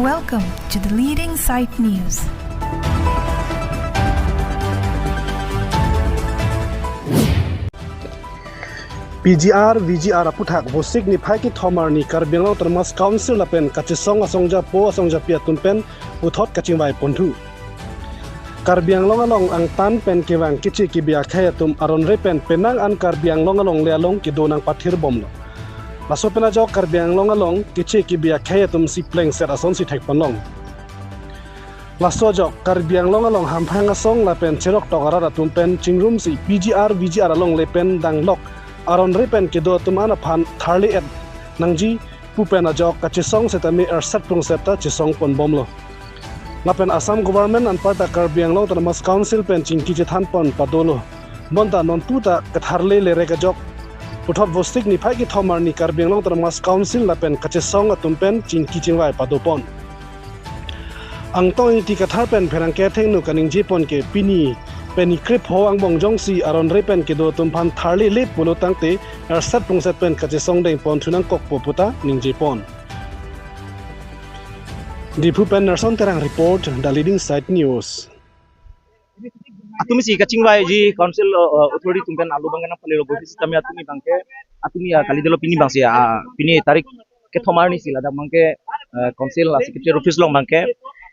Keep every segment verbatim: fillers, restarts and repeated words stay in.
Welcome to the leading site news. P G R V G R aputhak Vosik niphai kethom arni Karbi Anglong Autonomous Council lapen kachesong asongja po asongja pi atum pen puthot kachingvai ponthu. Karbi Anglong along angtan pen kevang keche kebi akhei atum aron re pen penang an Karbi Anglong alongle along kedo nangpathir bomlo. Laso pen ajok Karbi Anglong along keche kebi akhei atum si plengset ason si thekponlong. Laso ajok Karbi Anglong along hamphang asong lapen cheroktok arat atum pen chingrumsi P G R V G R alongle pen danglok aron re pen kedo atum an aphan tharle-et nangji pu pen ajok kachesong setame ersat prungset ta chesong ponbomlo. Lapen Assam Government anparta Karbi Anglong Autonomous Council pen chingki chethan pon padolo. Bonta nonpu ta ketharle lerek ajok puthot Vosik niphai kethom arni Karbi Anglong Autonomous Council lapen kachesong atum pen chingki chingvai padopon. Angtong Ingti Kathar pen pherangke athengno kaningje pon ke pini pen ni krepho angbong jongsi aron re pen kedo atum aphan tharle-le pulo tangte ersat prungset pen kachesong dengpon thu nangkokpo puta ningje pon. Diphu pen Nelson Terang report, The Leading Site News. Atum si kachingvaiji council, uh, authority atum pen alo abang nangpalelo gopi sitame atum abangke, atum ya kali dolo pini abangsi, ah, pini tarik kethom arni si ladak abangke, uh, council la secretary office along abangke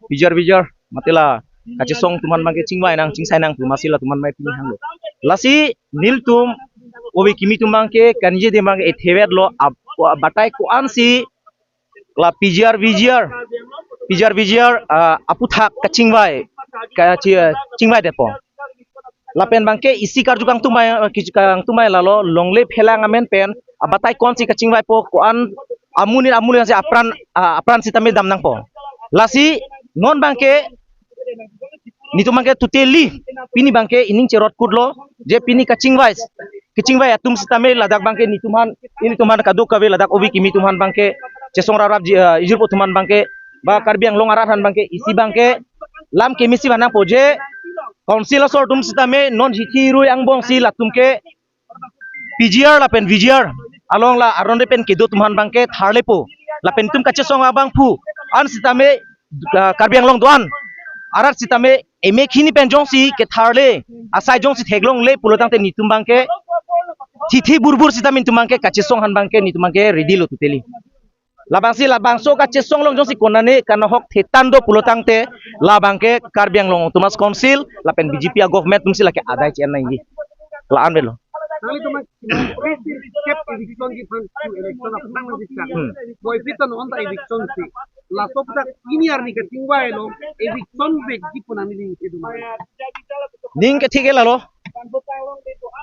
P G R V G R mate la kachesong atum an abangke chingvai nang chingsai nang pu masi latum an mai pini hanglo. Lasi nelitum ove kimi atum abangke kaningje de abangke ethevet lo ap-, batai ko-an si la P G R V G R, P G R V G R, ah, aputhak kachingvai, kachi-, chingvai detpo. Lapen abangke isi karju kangtumai, kangtumai lalo longle phelang amen pen abatai ko-an si kachingvaipo, ko-an amonit amonit si apran, ah, apran sitame dam nangpo. Lasi non abangke nelitum abangke tuteli pini abangke ining cherot kutlo je pini kachingvai, kachingvai atum sitame ladak abangke nelitum aphan, nelitum aphan kadokave ladak ove kimi atum aphan abangke chesong raprapji, eh, ijirpo atum aphan abangke ba Karbi Anglong arat aphan abangke isi abangke lam kemesi vang nangpo je council asor atum sitame non hithi rui angbong si latum ke P G R lapen V G R along la aron re pen kedo atum aphan abangke tharlepo. Lapen nelitum kachesong abangphu an sitame, ah, Karbi Anglong do-an arat sitame emek hini pen jongsi ketharle asai jongsi theklongle pulo tangte nelitum abangke hithi burbur sitame nelitum abangke kachesong aphan abangke nelitum abangke ready lo tuteli. Labangsi labangso kachesong along jongsi konane kanahok thetan do pulo tangte labangke Karbi Anglong Autonomous Council lapen B J P a-government atum si lake adai chi-en nangji. La-an avelo. Nanglitum kep eviction ji aphan, election aphrang nangji chak. Hmm. Boy pit on the eviction si. Laso aputhak pini arni kachingvai along eviction vekji pu nangli ning kedo ma? Ning kethe ke lalo.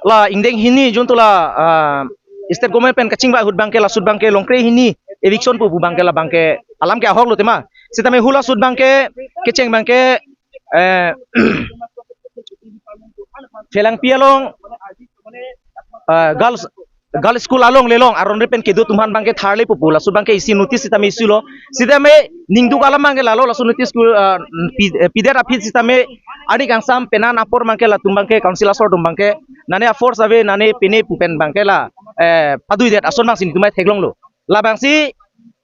La ingdeng hini juntu la, ah, state government pen kachingvai ahut abangke, la sut abangke Longkre hini eviction pu pu abangke la abangke alam ke ahok lo tema. Sitame hula sut abangke kecheng abangke, eh, Phelangpi along, ah, girls, girls school alongle along aron re pen kedo atum aphan abangke tharlepo pu, la sut abangke isi notice sitame isi lo. Sitame ningduk alam abangke lalo, laso notice school, ah, pi-, eh, pidet aphi sitame arni kangsam penan apor abangke latum abangke council asor atum abangke nane a-force ave, nane pine pu pen abangke la, eh, paduidet ason abangsi nelitum mai theklonglo. Labangsi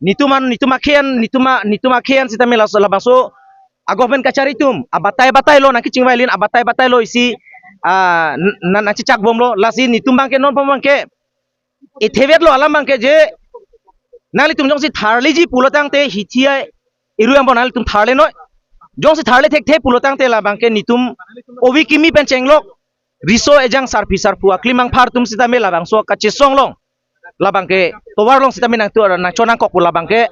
nelitum an, nelitum akhei an, nelitum a-, nelitum akhei an sitame laso, labangso a-government kachari atum abatai batai lo nangkechingvai lin, abatai batai lo isi, ah, n-, n-, nangchechak bomlo. Lasi nelitum abangke non pom abangke ethevet lo alam abangke je nanglitum jongsi tharleji pulo tangte hithi ai irui angbong nanglitum tharle noi. Jongsi tharle thekthe pulo tangte labangke nelitum ove kimi pen chenglok riso ejang sarpi sarpo aklim angphar atum sitame labangso kachesong along labangke tovar along sitame nangtu nangchon nangkok pu labangke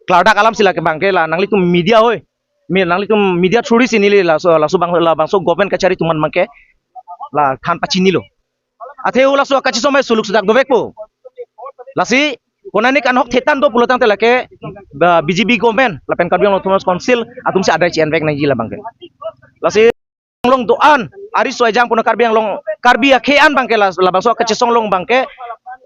klardak alam si lake abangke la nanglitum media hoi, mi nanglitum media through si neli laso, laso abang, labangso government kachari atum aphan abangke la than pachinilo. Athe hula so kachesong mai suluk sudak dovekpo. Lasi konane kanahok thetan do pulo tangte lake ba B J P government lapen Karbi Anglong Autonomous Council atum si adai chi-en vek nangji labangke. Lasi Anglong do-an, ari so ejang puno Karbi Anglong, Karbi akhei an abangke la, labangso kachesong along abangke,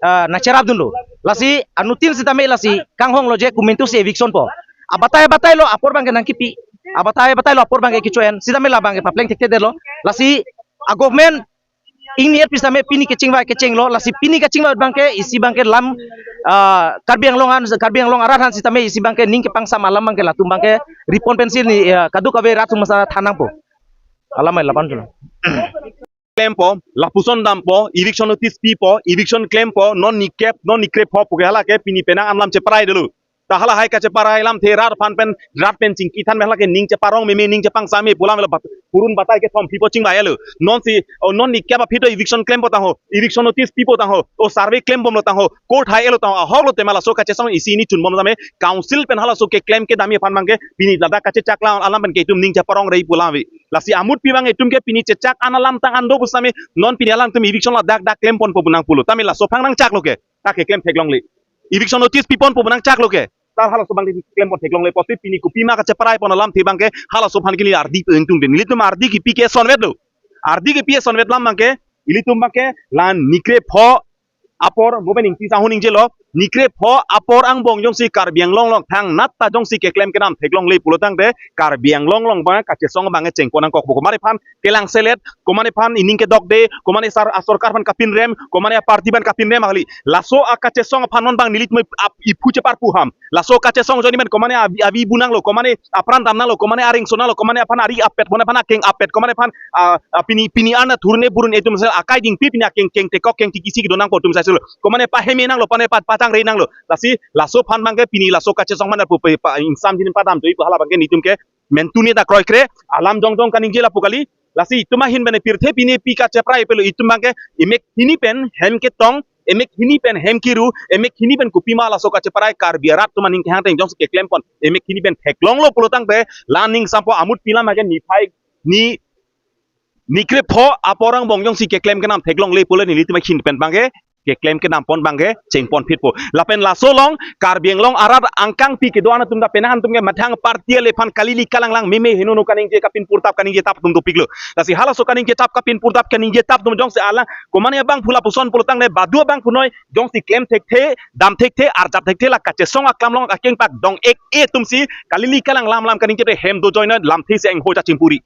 ah, nangcherap dunlo. Lasi anuttin sitame lasi kanghong lo je komantu si eviction po. Abatai batai lo apor abangke nangkipi. Abatai batai lo apor abangke kecho-en. Sitame labangke papleng thekthe detlo. Lasi a-government Ingni et pi sitame pini kechingvai kechenglo, lasi pini kachingvai abangke isi abangke lam, ah, Karbi Anglong an, Karbi Anglong arat aphan sitame isi abangke ning kepangsam alam abangke latum abangke ripon pensi ni, ah, kadokave rat atum asar than nangpo. Alam ai lapan tu. Klempo, lapuson dampo, eviction notice pipo, eviction klempo, non ni kep, non ni krepho pu ke hala ke pini penang an lam cheparai dolo. Ta halahai kacheparai alamthe rat aphan pen, rat pen chingki than pen hala ke ning cheparong meme, ning chepangsam me pu alam lo bat-, purun batai kethom pipo chingvai lo. Non si, o non ni kep aphi to eviction klempo tangho, eviction notice pipo tangho, o survey klembomlo tangho, court hai-et lo tangho, ahok lo tema laso kachesong isi ni chunbom sitame, council pen halaso keklem kedam aphan abangke, pini ladak kachechak la alam pen ke itum ning cheparong rei pu alam ave. Lasi amut pi abang itum ke pini chechak an alam tang an do pu sitame, non pini alangtum eviction ladak dak klemponpo pu nangpulo. Tame laso aphan nangchaklo ke, ta keklem theklongle. Eviction notice piponpo pu nangchaklo ke, ta halaso abangke klempon theklongle pusi pini kopima kacheparai pon alamthe abangke halaso aphan ke neli ardi pu ingtung den. Nelitum ardi kipi ke sonvetlo. Ardi kipi sonvet alam abangke, ilitum abangke la ni krepho apor, mo pen ingti sahun ingjelo, ni krepho apor angbong jongsi Karbi Anglong along thangnat ta jongsi keklem kedam theklongle pulo tangte, Karbi Anglong along abang kachesong abang chengpon nangkokpo. Komat aphan kelangselet, komat aphan ining kedokde, komat asar asorkar aphan kapinrem, komat aparty aphan kapinrem kali. Laso akachesong aphan non abang nelitum ap-, iphu cheparpu ham. Laso kachesong ajoine pen komat avi, avi bu nanglo, komat apran dam nanglo, komat aring so nanglo, komat aphan ari apet, komat aphan akeng apet, komat aphan, ah, ah, pini, pini an thurne burun itum sel akai dingpi pini akeng keng tekok keng tikisi kedo nangpo itum sai selo. Komat paheme nanglo, komat pa, pachangre nanglo. Lasi laso aphan abangke pini laso kachesong aphan pu pe pa ingsam jin padam tui pu hala abangke nelitum ke mentune ta kroikre, alam jongjong kaningje lapu kali. Lasi itum ahin pen pirthe pini pi kacheparai pelo itum abangke emek hini pen hem ketong, emek hini pen hem kiru, emek hini pen kopima laso kacheparai Karbi arat atum aning kehang teng jongsi keklempon, emek hini pen theklonglo pulo tangte, la ning sampo amut pi alam abangke niphai ni, ni krepho apor angbong jongsi keklem kedam theklongle pulo nelitum ahin pen abangke keklem kedampon abangke chengpon phitpo. Lapen laso along Karbi Anglong arat angkangpi kedo-an atum ta penang atum ke methang party ale aphan kalili kalanglang meme henono kaningje kapinpur tap kaningje tap atum dopiklo. Lasi halaso kaningje tap kapinpur tap kaningje tap atum jongsi alang komat abang pu lapuson pulo tangte badu abang punoi jongsi klem thekthe, dam thekthe, arjap thekthe la kachesong aklam along akeng pak dong-ek-e atumsi kalili kalanglang lam kaningje te hem do joinoi lamthe si engho chachingpuri.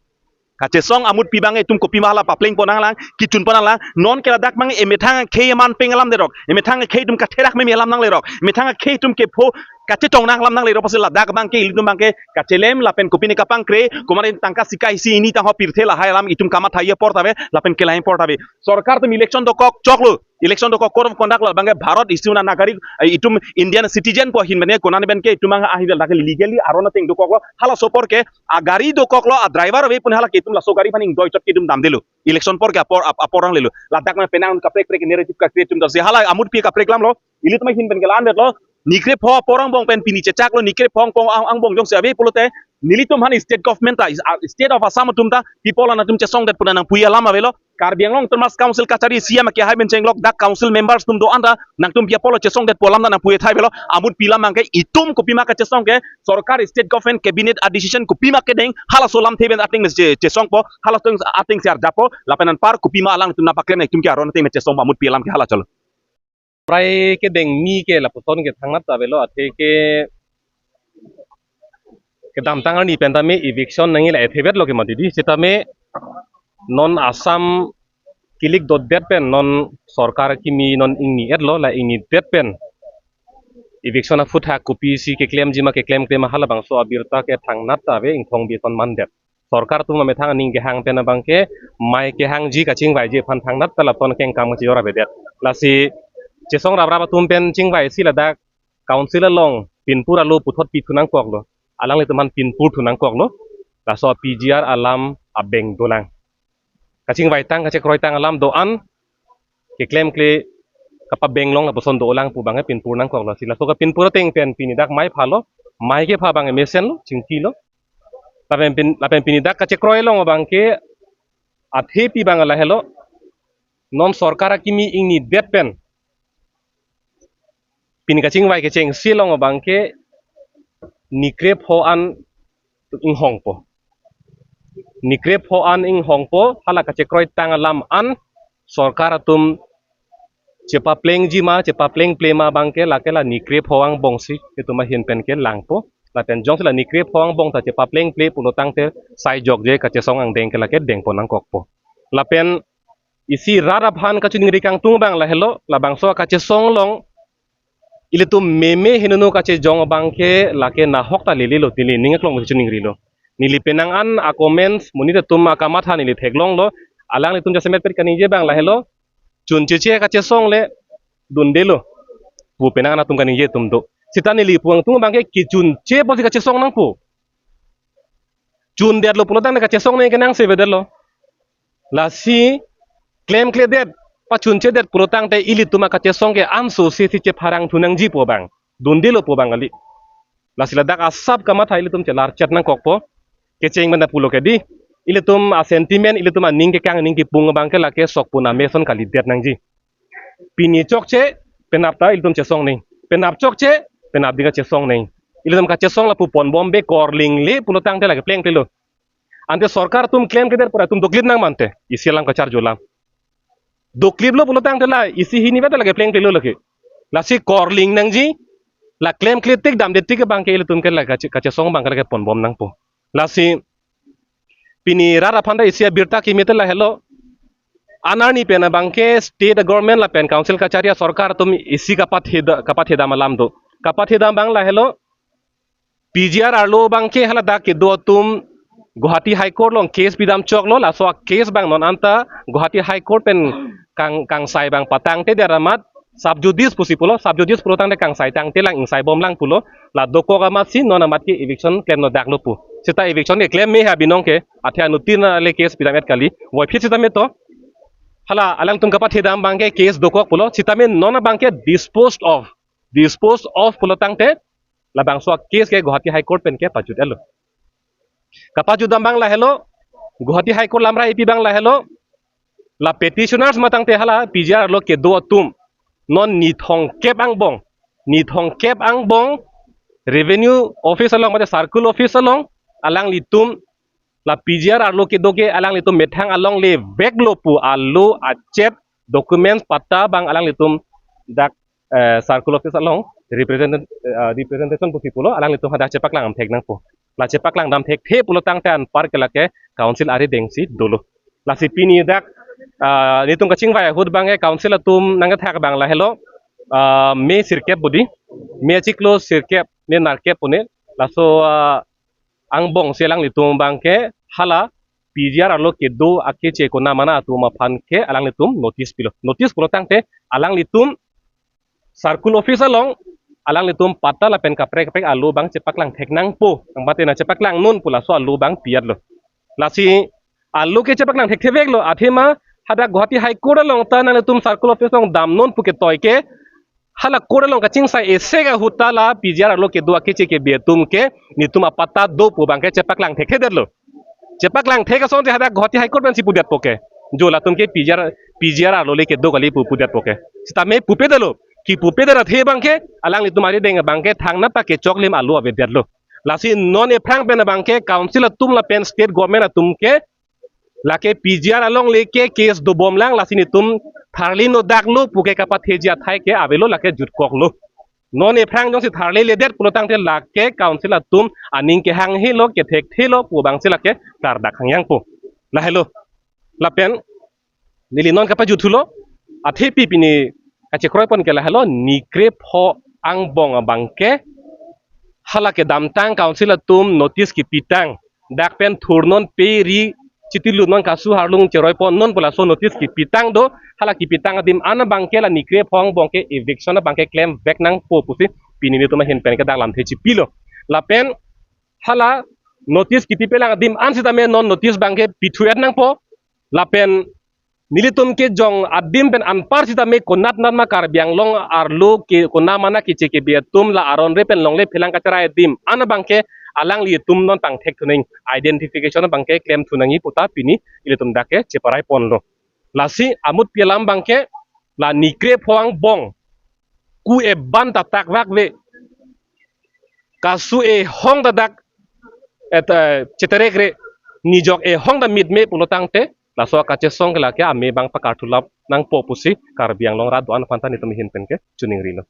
Kachesong amut pi abang itum kopima hala paplengpon nanglang, kechunpon nanglang, non ke ladak abang emethang akhei aman peng alam derok, emethang akhei atum katherak meme alam nanglerok, emethang akhei atum kepho kachetong nang alam nanglerok, pusi ladak abangke ilitum abangke kachelem lapen kopine kapangkre, komat tangka sika isi hini tangho pirthe lahai alam itum kamatha apor ta ave, lapen kelai apor ta ave. Sorkar atum election dokok choklo, election dokok code of conduct lo abangke Bharat isi na nagarik, eh, itum Indian citizen pu ahin pen ke konane pen ke itum abang ahin dak legally aron ateng dokoklo, halaso apor ke agari dokoklo, adriver ave pun hala ke itum laso gari aphan ingdoi chot ke itum damdelo. Election apor ke apor ap-, apor anglelo. Ladak ma penang kaprek prek narrative ka-create atum ta si hala amut pi kaprek alamlo. Ilitum ahin pen ke la-an detlo. Ni krepho apor angbong pen pini chechaklo, ni krepho apor ang-, angbong jongsi ave pulote nelitum aphan state government ta, is-, ah, state of Assam atum ta, people an atum chesongdet pu nangpui alam avelo. Karbi Anglong Autonomous Council kachari C M ke hai pen chenglok dak council members atum do-an ta nangtum pi apotlo chesongdet pu alam ta nangpui thai avelo. Amut pi alam abangke itum kopima kachesong ke sorkar, state government, cabinet a-decision kopima kedeng halaso alamthe pen ateng che-, chesongpo, halaso ateng si arjappo, lapen anpar kopima alangtum nangpaklem nangtum ke aron ateng chesongpo amut pi alam ke hala cholo. Prai kedengmi ke lapuson ke thangnat ta avelo, athe ke kedamtang arni pen tame eviction nangji la ethe vetlo ke mati di, sitame non Assam kilik dotdet pen non sorkar kimi non ingni-etlo, la ingni-det pen eviction aphuthak kopisi keklemji ma keklemkle ma halabangso abirta ke thangnat ta ave, ingthong bi ton mandet. Sorkar atum amethang aning kehang pen abangke mei kehangji kachingvaiji aphan thangnat ta lapuson kengkam kachejor avedet. Lasi chesong raprap atum pen chingvaisi ladak council along pinpur alo puthot pithu nangkoklo. Alanglitum aphan pinpur thu nangkoklo. Laso P G R alam abeng dolang. Kachingvaitang kachekroitang alam do-an keklemkle kapabenglong lapuson dolang pu abangke pinpur nangkoklo. Si laso kapinpur ateng pen pini dak mei phalo, mei kepha abang mesenlo, chingkilo. Lapen pin, lapen pini dak kachekroi along abangke athe pi abang lahelo. Non sorkar akimi ingni-det pen pini kachingvai kechengsi along abangke ni krepho an inghongpo. Ni krepho an inghongpo, hala kachekroitang alam an sorkar atum chepaplengji ma, chepaplengple ma abangke lake la ni krepho angbongsi itum ahin pen ke langpo. Lapen jongsi la ni krepho angbong ta chepaplengple pulo tangte sai jokje kachesong angdeng ke lake dengpon nangkokpo. Lapen isi rat aphan kachiningri kangtung abang lahelo, labangso kachesong along ilitum meme henono kachejong abangke lake nahok ta lelelo, tili ning aklong chiningrilo. Neli penang an a-comments monit atum akamatha neli theklonglo, alanglitum jasemet pet kaningje abang lahelo, chuncheche kachesong le dundelo pu penang an atum kaningje atum do. Seta neli pu kangtung abangke kechunche pusi kachesong nangpo. Chundetlo pulotangte kachesong nangji ke nangsevedetlo. Lasi klemkledet, pachunchedet pulotangte ilitum akachesong ke ansose si chepharang thu nangji pu abang, dundelo pu abang kali. Lasi ladak asap kamatha ilitum chelarchet nangkokpo. Kecheng mena pulo ke di, ilitum a-sentiment, ilitum aning kekang, aning kepung abangke lake sokpun ameson kalidet nangji. Pini chokche, penap ta ilitum chesong nangji. Penap chokche, penap ding kachesong nangji. Ilitum kachesong lapu ponbom ave, korling le pulotangte lake plengplelo. Ante sorkar atum klemkledet pura atum doklip nang mante, isi alam kacharju alam. Dokliplo pulotangte la isi hini ave ta lake plengplelo lake. Lasi korling nangji, la klemkle tik damde tik abangke ilitum ke la kache-, kachesong abangke lake ponbom nangpo. Lasi pini rat aphan ta isi abirta keme te lahelo. Anarni pen abangke state government lapen council kachari asorkar atum isi kapatheda-, kapathedam alam do. Kapathedam abang lahelo, P G R arlo abangke haladak kedo atum Guwahati High Court along case pidam choklo, laso a-case abang non anta Guwahati High Court pen kang, kangsai abang patangtedet amat sub judice pusi pulo, sub judice pulotangte kangsai tangtelang, ingsaibomlang pulo, la dokok amatsi non amat ke eviction klemnodaklo pu. Seta eviction ke klem me ha binong ke, athe anuttin le case pidam-et kali, voiphit sitame to. Hala alangtum kapathedam abangke case dokok pulo, sitame non abangke disposed of, disposed of pulotangte, labangso a-case ke Guwahati High Court pen ke pajut-etlo. Kapajutdam abang lahelo, Guwahati High Court lamra ipi abang lahelo, la petitioners matangte hala P G R arlo kedo atum non ni thomkep angbong, ni thomkep angbong revenue office along mate circle office along alanglitum la P G R arlo kedo ke alanglitum methang alongle veklo pu alo achep documents patta abang alanglitum dak, eh, circle office along represent-, eh, representation pusi pulo, alanglitum hadak chepaklang dam thek nangpo. La chepaklang dam thekthe pulotangte anpar ke lake council arideng si dolo. Lasi pini dak, ah, nelitum kachingvai ahut abangke council atum nangkethak abang lahelo, ah, me sirkep budi, me chiklo sirkep, me nerkep pu ne, laso, ah, angbong si alanglitum abangke hala P G R arlo kedo akeche konamana atum aphan ke alanglitum notice pilo. Notice pulotangte alanglitum circle office along alanglitum patta lapen kaprek kaprek alo abang chepaklang thek nangpo. Angbate nangchepaklang non pu laso alo abang pi-etlo. Lasi alo ke chepaklang thektheveklo, athema hadak Guwahati High Court along ta nanglitum circle office along damnon pu ketoi ke hala court along kachingsai esek ahut ta la P G R arlo kedo akeche kebi atum ke nelitum apatta do pu abangke chepaklang thekthedetlo. Chepaklang thek asonte hadak Guwahati High Court pensi pudetpo ke, jo latum ke P G R, P G R arlo le kedo kali pu pudetpo ke. Sitame pupedetlo. Kipupedet athe abangke alanglitum arideng abangke thangnat ta kechoklim alo avedetlo. Lasi non ephrang pen abangke council atum lapen state government atum ke lake P G R alongle ke case dobomlang, lasi nelitum tharlinodaklo pu ke kapatheji athai ke avelo, lake jutkoklo. Non ephrang jongsi tharliledet pulotangte lake council atum aning kehanghelo, kethekthelo pu abangsi lake klardak hangyangpo. Lahelo. Lapen neli non kapajut thulo, athepi pini kachekroipon ke lahelo, ni krepho angbong abangke hala kedamtang council atum notice kipitang, dak pen thurnon pe ri chitilu non kasu harlung cheroiponnon pu laso notice kipitang do, hala kipitang adim an abangke la ni krepho angbong ke eviction abangke klemvek nangpo pusi pini nelitum ahin pen ke dak lamthe chipilo. Lapen hala notice kipipelang adim an sitame non notice abangke pithu-et nangpo. Lapen nelitum kejong adim pen anpar sitame konatnat ma Karbi Anglong arlo ke konamana keche kebi atum la aron re pen longle phelang kacherai adim an abangke alanglitum non pangthek thu nang, identification abangke klem thu nangji pu ta pini ilitum dak ke cheparaiponlo. Lasi amutpi alam abangke la ni krepho angbong ku eban ta takvakve, kasu ehong ta dak et, eh, cheterekre, nijok ehong ta mitme pulotangte laso kachesong ke lake ame abang pakarthu lap nangpo pusi Karbi Anglong rat do-an aphanta nelitum ahin pen ke chiningrilo.